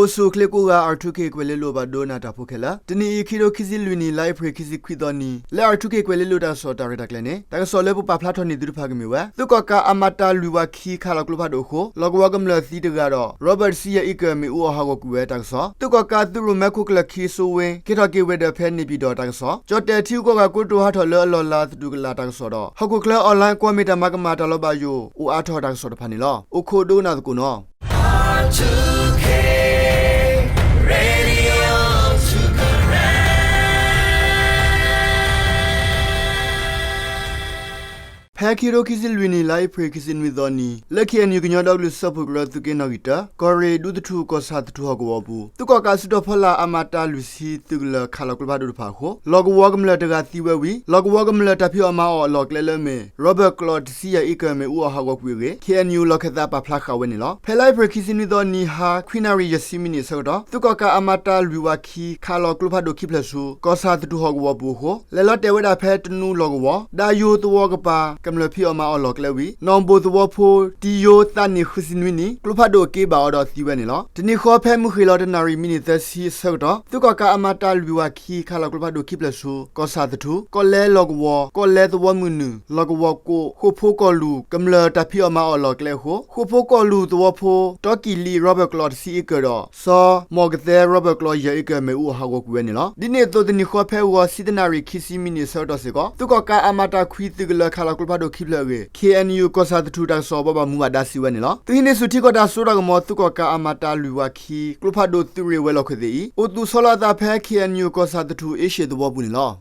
အိၣ်ဆူၣ်အိၣ်ချ့ကိးဂၤ R two K ကွဲၤလ့လိၤ ပှၤဒိကနၣ်တၢ်ဖိခဲလၢာ်, တနံၤအံၤ ခံကထိခံဆံလွံၢ်နံၣ် လါအ့ဖြ့ၣ်ခံဆံခွံသီနံၤ လၢ R two K ကွဲၤလ့လိၤတၢ်ကစီၣ်တၢ်ရဲၣ်တၢ်ကျဲၤန့ၣ် တၢ်ကစီၣ်လၢပပာ်ဖျါထီၣ်န့ၢ်သုတဖၣ်ကမ့ၢ်ဝဲ သုးကီၣ်ကးအမတလွံၢ်ဝးခံ ခးလီၤကျိဖးဒိၣ်အဃိ လီၢ်ကဝီၤကမျၢၢ်သံတဂၤဒီး ရီဘၢၣ်တဆံယဲၢ်အ့ကၢၢ် မ့ၣ်အူအီၣ်ဟးဂီၤကွံာ်ဝဲတၢ်ကစီၣ်, သုးကီၣ်ကးသုးရိၣ်မဲခိၣ်ကျၢၢ်ခံ စိဝ့ က့ၤထီၣ်က့ၤဝဲၤဒၢးဖဲန့ၣ်ပၠံၣ်တီၣ်တၢ်ကစီၣ်, ကၠီၣ်တဲၣ်ထံဂုၤကီၢ်ဂၤကိတိာ်ဟးထီၣ်လၢအလီၢ်လၤသတူၢ်ကလာ်တၢ်ကစီၣ်ဒီး ဟီၣ်ခိၣ်ချၢ online ကွီၢ်မ့ၢ်တၢ်မၤကမၣ်တၢ်လီၤဘၣ်ယိၣ် အိၣ်အါထီၣ်တၢ်ကစီၣ်တဖၣ်န့ၣ်လီၤ. အိၣ်ခိးဒိကနၣ်သကိးနီၤ. ဖဲခံကထိခံဆံလွံၢ်နံၣ် လါအ့ဖြ့ၣ်ခံဆံနွံသီနံၤ လၢ K N U ကညီဒီကလုာ်စၢဖှိၣ်ကရၢ သုးက့နီၣ်ဂံၢ်တၢ ကီၢ်ရ့ၣ်ဒူသထူၣ် ကီၢ်ဆၣ်သထူၣ်ဟီၣ်ကဝီၤအပူၤ သုးကီၣ်ကးအစုတီၤဖီလာ် အမတလွံၢ်ဆံ သုးကလၢၤခးလီၤကျိဖးဒိၣ်တဖၣ်အဃိ လီၢ်ကဝီၤကမျၢၢ်တဂၤသံဝဲဝံၤ လီၢ်ကဝီၤကမျၢၢ်တၢ်ဖံးအီၣ်မၤအီၣ်အလီၢ်ကျဲလၢအမ့ၢ် ရီဘၢၣ်ကျီၢ်တဆံယဲၢ်အ့ကၢၢ် မ့ၣ်အူအီၣ်ဟးဂီၤကွံာ်အဂ့ၢ် K N U လီၢ်ခၢၣ်သးပာ်ဖျါဃာ်ဝဲန့ၣ်လီၤ. ဖဲလါအ့ဖြ့ၣ်ခံဆံနွံသီနံၤဟါ ခွံနၣ်ရံၣ်ယဲၢ်ဆံမံးနံးအဆၢကတီၢ် သုးကီၣ်ကးအမတလွံၢ်ဝးခံ ခးလီၤကျိဖးဒိၣ်ခံဖျၢၣ်ဆူ ကီၢ်ဆၣ်သထူၣ်ဟီၣ်ကဝီၤပူၤအဃိ လဲၤလီၤတဲာ်ဝဲဒၣ်ဖဲတနူလီၢ်ကဝီၤ ဒၣ်ယိၤသဝီကပၤ ကမျၢၢ်ဖံးအီၣ်မၤအီၣ်လီၢ်ကျဲဝံၤ နီၣ်ဘိၣ်သဝီဖိ တံယိသးနံၣ်ဃုဆံနွံနံၣ် ကျိဖးဒိၣ်က့ဘၣ်အီၤဒီးသံဝဲန့ၣ်လီၤ. တနံၤဃီဖဲမုၢ်ဃ့ၢ်လီၤတနၣ်ရံၣ်မံးနံးသၢဆံအဆၢကတီၢ် သုးကီၣ်ကးအမတလွံၢ်ဝးခံ ခးလီၤကျိဖးဒိၣ်ခံဖျၢၣ်ဆူ ကီၢ်ဆၣ်သထူၣ် ကီၢ်လဲလီၢ်ကဝီၤ ကီၢ်လဲသဝီမုၢ်နုာ် လီၢ်ကဝီၤကိး ဃိာ်ဖိကီၢ်လူၢ် ကမျၢၢ်တၢ်ဖံးအီၣ်မၤအီၣ်လီၢ်ကျဲအဃိ ဃိာ်ဖိကီၢ်လူၢ်သဝီဖိ တီကံၣ်လံ ရီဘၢၣ်ကျီၢ်တဆံအ့ကၢၢ်ဒီး စီၤမီၢ်ကသဲ ရီဘၢၣ်ကျီၢ်ယဲၢ်အ့ကၢၢ် မ့ၣ်အူအီၣ်ဟးဂီၤကွံာ်ဝဲန့ၣ်လီၤ. ဒ်န့ၣ်အသိး တနံၤဃီဖဲဂီၤဆံတနၣ်ရံၣ်ခံဆံမံးနံးအဆၢကတီၢ်စ့ၢ်ကီး သုးကီၣ်ကးအမတခွံ သုးကလၢၤခးလီၤကျိဖးဒိၣ်ခံဖျၢၣ်အဂ့ၢ် K N U ကီၢ်ဆၣ်သထူၣ်တၢ်ကစီၣ်ပှၤဘၣ်မူဘၣ်ဒါစံးဝဲန့ၣ်လီၤ. သုးဟံးန့ၢ်ဆူၣ်ထံကီၢ်တၢ်စိတၢ်ကမီၤ သုးကီၣ်ကးအမတလွံၢ်ဝးခံ ကျိဖးဒိၣ်သုးရ့ၣ်ဝဲၤလီၢ်ခိၣ်သ့ၣ်အံၤ အိၣ်သူၣ်ဆီလီၤအသးဖဲ K N U ကီၢ်ဆၣ်သထူၣ်အ့ၡၢၣ်သဝီပူၤန့ၣ်လီၤ.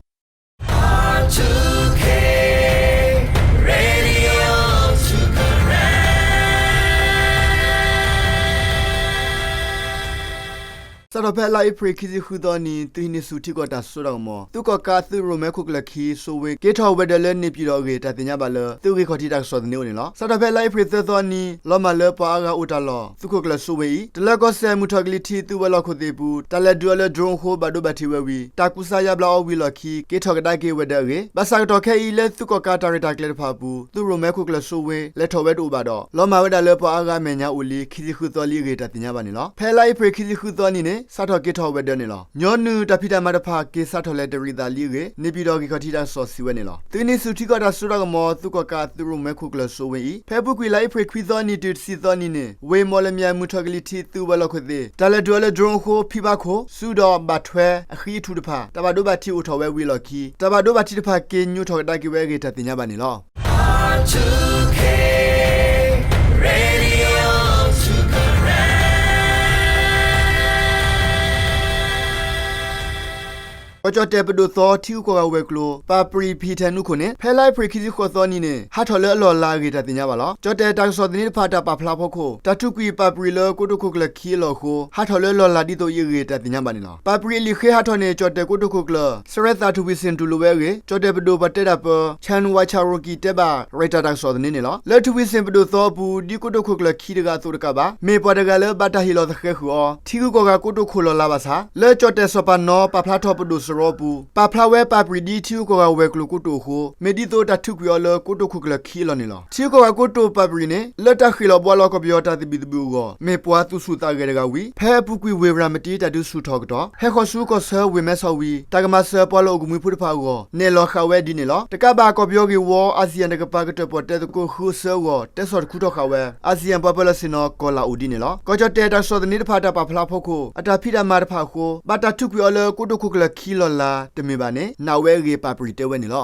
စးထီၣ်ဖဲလါအ့ဖြ့ၣ်ခံဆံဃုသီနံၤ သုးဟံးန့ၢ်ဆူၣ်ထံကီၢ်တၢ်စိတၢ်ကမီၤ သုးကီၣ်ကးသုးရိၣ်မဲခိၣ်ကျၢၢ်ခံ စိဝ့ က့ၤထီၣ်ဝဲၤဒၢးလၢန့ၣ်ပၠံၣ်တီၣ်အဂ့ၢ် တၢ်သ့ၣ်ညါဘၣ်လၢ သုးဂ့ၢ်ခီၣ်ထံးတၢ်ကစီၣ်သန့အအိၣ်န့ၣ်လီၤ. စးထီၣ်ဖဲလါအ့ဖြ့ၣ်သၢသီနံၤ လီၤမၢ်လၢပှၤအါဂၤအိၣ်တၢ်လီၢ် သုးခိၣ်ကျၢၢ်စိဝ့အံၤ တလၢကီၢ်စဲၣ် မုၢ်ထီၣ်ကလံၤထံးသုးဝဲၤလီၢ်ခိၣ်သ့ၣ်အပူၤ တၢ်လဲၤဒုးအီၤလၢ drone အဃိ ဘၣ်ဒိဘၣ်ထံးဝဲဝံၤ တၢ်ကူစါယါဘျါအီၤဝံၤအလီၢ်ခံ က့ၤထီၣ်ကဒါက့ၤဝဲၤဒၢးအဂ့ၢ် ဘၣ်ဆၣ်ကတီၢ်ခဲအံၤ လၢသုးကီၣ်ကးတၢ်ရဲၣ်တၢ်ကျဲၤတဖၣ်အပူၤ သုးရိၣ်မဲခိၣ်ကျၢၢ်စိဝ့ လဲၤထီၣ်ဝဲတအိၣ်ဘၣ်ဒီး လီၤမၢ်ဝဲဒၣ်လၢပှၤအါဂၤအမဲာ်ညါအိၣ်လံ ခံဆံဃုသီလံအဂ့ၢ် တၢ်သ့ၣ်ညါဘၣ်န့ၣ်လီၤ. ဖဲလါအ့ဖြ့ၣ်ခံဆံဃုသီနံၤန့ၣ် စးထီၣ်က့ၤထီၣ်ဝဲၤဒၢးန့ၣ်လီၤ. ညီနုၢ်တၢ်ဖံးတၢ်မၤတဖၣ် က့ၤစးထီၣ်လဲၤတရံးသးလံအဂ့ၢ် န့ၣ်ပၠံၣ်တီၣ်ဂ့ၢ်ခီၣ်ထံးတၢ်ကစီၣ်စံးဝဲန့ၣ်လီၤ. သုးဟံးန့ၢ်ဆူၣ်ထံကီၢ်တၢ်စိတၢ်ကမီၤ သုးကီၣ်ကးသုးရိၣ်မဲခိၣ်ကျၢၢ်စိဝ့အံၤ ဖဲအပူၤကွံာ်လါအ့ဖြ့ၣ်ခွံသီနံၤတုၤတဆံသီနံၤန့ၣ် ဝ့ၢ်မီၣ်လမၠဲၣ် မုၢ်ထီၣ်ကလံၤထံးသုးဝဲၤလီၢ်ခိၣ်သ့ၣ် တၢ်လဲၤဒုးအီၤလၢ drone အဃိ ဖံးဘၣ်ခိၣ် စုဒီးဘၣ်ထွဲအဃံအထူၣ်တဖၣ် တၢ်ဘၣ်ဒိဘၣ်ထံးအိၣ်ထီၣ်ဝဲဝံၤအလီၢ်ခံ တၢ်ဘၣ်ဒိဘၣ်ထံးတဖၣ် က့ၤညိးထီၣ်ကဒါက့ၤဝဲအဂ့ၢ် တၢ်သ့ၣ်ညါဘၣ်န့ၣ်လီၤ. ကီၢ်ကၠီၣ်တဲၣ်ပဒိၣ်သီ ထံဂုၤကီၢ်ဂၤဝဲၤကျိၤ ပၣ်ပြံၣ်ဖံးထဲးနူခိၣ်န့ၣ် ဖဲလါအ့ဖြ့ၣ်ခံဆံဃိးသီနံၤန့ၣ် ဟးထီၣ်လၢအလီၢ်လၤအဂ့ၢ် တၢ်သ့ၣ်ညါဘၣ်လီၤ. ကၠီၣ်တဲၣ်တၢ်ကစီၣ်သန့တဖၣ် တၢ်ပာ်ဖျါဖီခိၣ် တၢ်ထုးကွံာ်ပၣ်ပြံၣ်လၢကိတိာ်ခိၣ်ကျၢၢ်ခံအလီၢ်အဃိ ဟးထီၣ်လၢအလီၢ်လၤဒ်သိးအံၤအဂ့ၢ် တၢ်သ့ၣ်ညါဘၣ်န့ၣ်လီၤ. ပၣ်ပြံၣ်အလံာ်ဃ့ဟးထီၣ်န့ၣ် ကၠီၣ်တဲၣ်ကိတိာ်ခိၣ်ကျၢၢ် စရဲသးထူဝံၤစ့ၣ်တူၢ်လိာ်ဝဲအဂ့ၢ် ကၠီၣ်တဲၣ်ပဒိၣ်ပှၤတဲတၢ်ပၢ Chen Waicharoki တဲဘၣ် ရဲၣ်တၢ်တၢ်ကစီၣ်သန့န့ၣ်လီၤ. လၢထူဝံၤစ့ၣ်ပဒိၣ်သီအပူၤ ဒ်ကိတိာ်ခိၣ်ကျၢၢ်ခံတဂၤအသိးတကးဘၣ် မ့ၢ်ပှၤတဂၤလၢဘၣ်တၢ်ဟ့ၣ်လီၤသဃဲၤဃုာ်အီၤ ထံဂုၤကီၢ်ဂၤကိတိာ်ခိၣ်လီၢ်လၤဘၣ်ဆၣ် လၢကၠီၣ်တဲၣ်စီၤပၤနီၤ ပာ်ဖျါထီၣ်ပဒိၣ်စရီအပူၤ ပာ်ဖျါဝဲပၣ်ပြံၣ်ဒ်ထံဂုၤကီၢ်ဂၤဝဲၤကျိၤကိတိာ်အဃိ မ့ၢ်ဒ်သိးတၢ်ထုးကွံာ်အီၤလၢကိတိာ်ခိၣ်ကျၢၢ်ခံအလီၢ်န့ၣ်လီၤ. ထံဂုၤကီၢ်ဂၤကိတိာ်ပၣ်ပြံၣ်န့ၣ် လၢတၢ်ဃ့ၢ်လီၤဘှါလီၤကီၢ်ပယီၤတၢ်သဘံၣ်သဘုၣ်အဂီၢ် မ့ၢ်ပှၤသူၣ်ဆူၣ်သးဂဲၤတဂၤဝံၤ ဖဲအပူၤကွံာ်ဝ့ၢ်ရၤမတံတၢ်ဒုးဆူၣ်ထီၣ်အကတီၢ် ဟဲဃီၤဆူကီၢ်ဆၢဝ့ၢ်မဲဆီးဝံၤ တၢ်ကမၤစၢၤပှၤလီၢ်အိၣ်ကမှံဖိတဖၣ်အဂီၢ် နဲၣ်လီၤဃာ်ဝဲဒ်န့ၣ်လီၤ. တကးဘၣ် ကီၢ်ပယီၤဂ့ၢ်ဝီ အၣ်စံၣ်ယၣ်တကပၤကတၢၢ်ပီၣ်တဲသကိးဃုအဆၢအဂီၢ် တဲဆီၣ်တခူထီၣ်ဃာ်ဝဲ အၣ်စံၣ်ယၣ်ပှၤပၢလီၢ်ဆ့ၣ်နီၤ ကီၢ်လၣ်အိၣ်ဒ်န့ၣ်လီၤ. ကီၢ်ကၠီၣ်တဲၣ်တၢ်ကစီၣ်သန့တဖၣ်တၢ်ပာ်ဖျါဖီခိၣ် အတၢ်ဖံးတၢ်မၤတဖၣ်အဃိ ဘၣ်တၢ်ထုးကွံာ်အီၤလၢကိတိာ်ခိၣ်ကျၢၢ်ခံလီၢ်လၤတမ့ၢ်ဘၣ်န့ၣ် နာ်ဝဲအဂ့ၢ်ပၣ်ပြံၣ်တဲဝဲန့ၣ်လီၤ.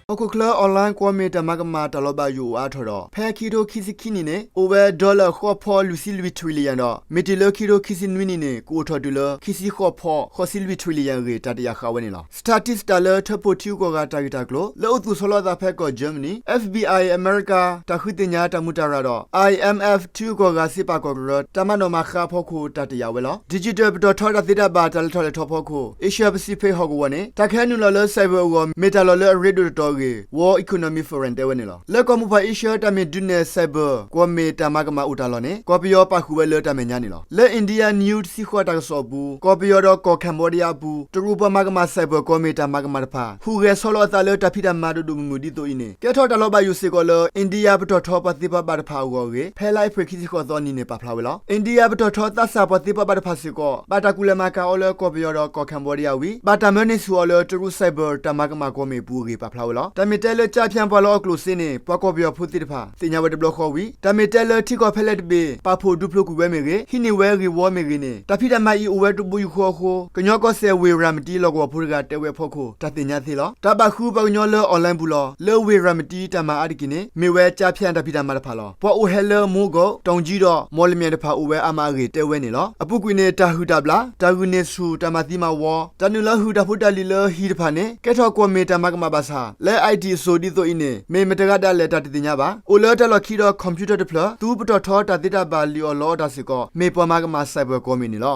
ဟီၣ်ခိၣ်ချၢ online ကွီၢ်မ့ၢ်တၢ်မၤကမၣ်တၢ်လီၤဘၣ်ယိၣ်အိၣ်အါထီၣ်ဒီး ဖဲခံကထိခံဆံခံနံၣ်န့ၣ် အိၣ်ဝဲ dollar ဃိးဖီလွံၢ်ဆံလွံၢ် trillion ဒီး မ့ၢ်တုၤလၢခံကထိခံဆံနွံနံၣ်န့ၣ် ကအိၣ်ထီၣ်တုၤလၢ ခံဆံဃိးဖီ ဃိးဆံလွံၢ် trillion အဂ့ၢ် တၢ်တယာ်ဃာ်ဝဲန့ၣ်လီၤ. Statista လၢထၢဖှိၣ်ထံဂုၤကီၢ်ဂၤတၢ်ဂ့ၢ်တၢ်ကျိၤ လၢအိၣ်သူၣ်ဆီလီၤအသးဖဲကီၢ် Germany, FBI အမဲရကၤ တၢ်ဃုသ့ၣ်ညါတၢ်မူးတၢ်ရၢ်ဒီး IMF ထံဂုၤကီၢ်ဂၤစ့ပာ်ကီၢ်ကရၢ တၢ်မၤနီၣ်မၤဃါအဖီခိၣ် တၢ်တယာ်ဝဲလီၤ. Digital ပတီၢ်ထီတၢ်သ့တၢ်ဘၣ်တၢ်လဲၤထီၣ်လဲၤထီအဖီခိၣ် Asia Pacific ဟီၣ်ကဝီၤန့ၣ် တၢ်ကဟဲနုာ်လီၤလၢ cyber အဂီၢ် မ့ၢ်တၢ်လီၢ်လၢအရ့ဒိၣ်တတီၤအဂ့ၢ် World Economic Forum တဲဝဲန့ၣ်လီၤ. လၢကီၢ်မိၢ်ပှၢ်အ့ရှၢ တၢ်မ့ၢ်ဒုးနဲၣ် cyber ကွီၢ်မ့ၣ်တၢ်မၤကမၣ်အိၣ်တၢ်လီၢ်န့ၣ် ကီၢ်ပယီၤပာ်ဃုာ်ဝဲလၢတၢ်မဲာ်ညါန့ၣ်လီၤ. လၢ India News တဆံဃိးတၢ်ကစီၣ်အပူၤ ကီၢ်ပယီၤဒီးကီၢ် Cambodia အပူၤ တရူးပှၤမၤကမၣ် cyber ကွီၢ်မ့ၣ်တၢ်မၤကမၣ်တဖၣ် ဟူးဂဲၤဆီလီၤအသးလၢတၢ်ဖံးတၢ်မၤဒိၣ်ဒိၣ်မုၢ်မုၢ်ဒ်သိးအံၤန့ၣ် ကဲထီၣ်တၢ်လီၤဘၣ်ယိၣ်စ့ၢ်ကီးလၢ India ပတီၢ်ထီပှၤသ့ပှၤဘၣ်တဖၣ်အဂီၢ်အဂ့ၢ် ဖဲလါအ့ဖြ့ၣ်ခံဆံဃိးသီနံၤန့ၣ် ပာ်ဖျါဝဲလီၤ. India ပတီၢ်ထီသးစၢ်ပှၤသ့ပှၤဘၣ်တဖၣ်စ့ၢ်ကီး ဘၣ်တၢ်ကူၣ်လဲၤမၤကၤအီၤလၢကီၢ်ပယီၤဒီးကီၢ် Cambodia ဝံၤ ဘၣ်တၢ်မၢန့ၢ်ဆူၣ်အီၤလၢတရူး cyber တၢ်မၤကမၣ်ကွီၢ်မ့ၣ်အပူၤအဂ့ၢ် ပာ်ဖျါဝဲလီၤ. တၢ်မ့ၢ်တဲလၢ ကျားဖြန့် ပှၤလီအီၣ်ကျိၣ်စ့န့ၣ် ပှၤကီၢ်ပယီၤဖိသ့ၣ်တဖၣ် သ့ၣ်ညါဝဲတဘျီဃီဝံၤ တၢ်မ့ၢ်တဲလၢထံကီၢ်ဖဲလဲၣ်တဘ့ၣ် ပာ်ဖှိၣ်ဒူဖျိကွံာ်ဝဲမ့ၢ်ဂ့ၤ ဟံးန့ၢ်ဝဲဂ့ၢ်ဝီမ့ၢ်ဂ့ၤန့ၣ် တၢ်ဖံးတၢ်မၤအံၤအိၣ်ဝဲတဘိယူၢ်ဃီအဃိ ကညီကီၢ်စဲၣ် ဝ့ၢ်ရၤမတံ လီၢ်ကဝီၤဖိတဂၤတဲဝဲအဖီခိၣ် တၢ်သ့ၣ်ညါသ့လီၤ. တၢ်ဘၣ်ဃုပှၤကညီလၢ online ပူၤလီၤ. လၢဝ့ၢ်ရၤမတံ တၢ်မၤအါတက့ၢ်န့ၣ် မ့ၢ်ဝဲ ကျားဖြန့် တၢ်ဖံးတၢ်မၤတဖၣ်လီၤ. ပှၤအိၣ်ဟဲလၢ မိုးကုတ်, တောင်ကြီး ဒီး မော်လမြိုင် တဖၣ်အိၣ်ဝဲအါမးအဂ့ၢ်တဲဝဲန့ၣ်လီၤ. အပူၤကွံာ်န့ၣ် တၢ်ဟုၣ်တၢ်ဘျၣ်, တၢ်ဂုာ်န့ၢ်ဆူၣ်, တၢ်မၤသံမၤဝီ, တၢ်နုာ်လီၤဟုၣ်တၢ်ဖိတၢ်လံၤလၢဟံၣ်တဖၣ်န့ၣ် ကဲထီၣ်ကွီၢ်မ့ၣ်တၢ်မၤကမၣ်ဘၣ်ဆၣ် လၢ IT အစိၤဒ်သိးအံၤန့ၣ် မ့ၢ်မတဂၤဒၣ်လဲာ်တၢ်တသ့ၣ်ညါဘၣ်. အိၣ်လၢတၢ်လီၢ်ခံဒီး computer တဖျၢၣ် သုးပတီၢ်ထီတၢ်သ့တၢ်ဘၣ်လံၣ်အီၣ်လီအီၣ်တၢ်စ့ၢ်ကီး မ့ၢ်ပှၤမၤကမၣ် cyber ကွီၢ်မ့ၣ်န့ၣ်လီ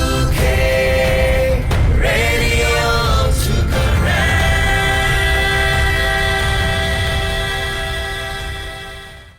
ၤ.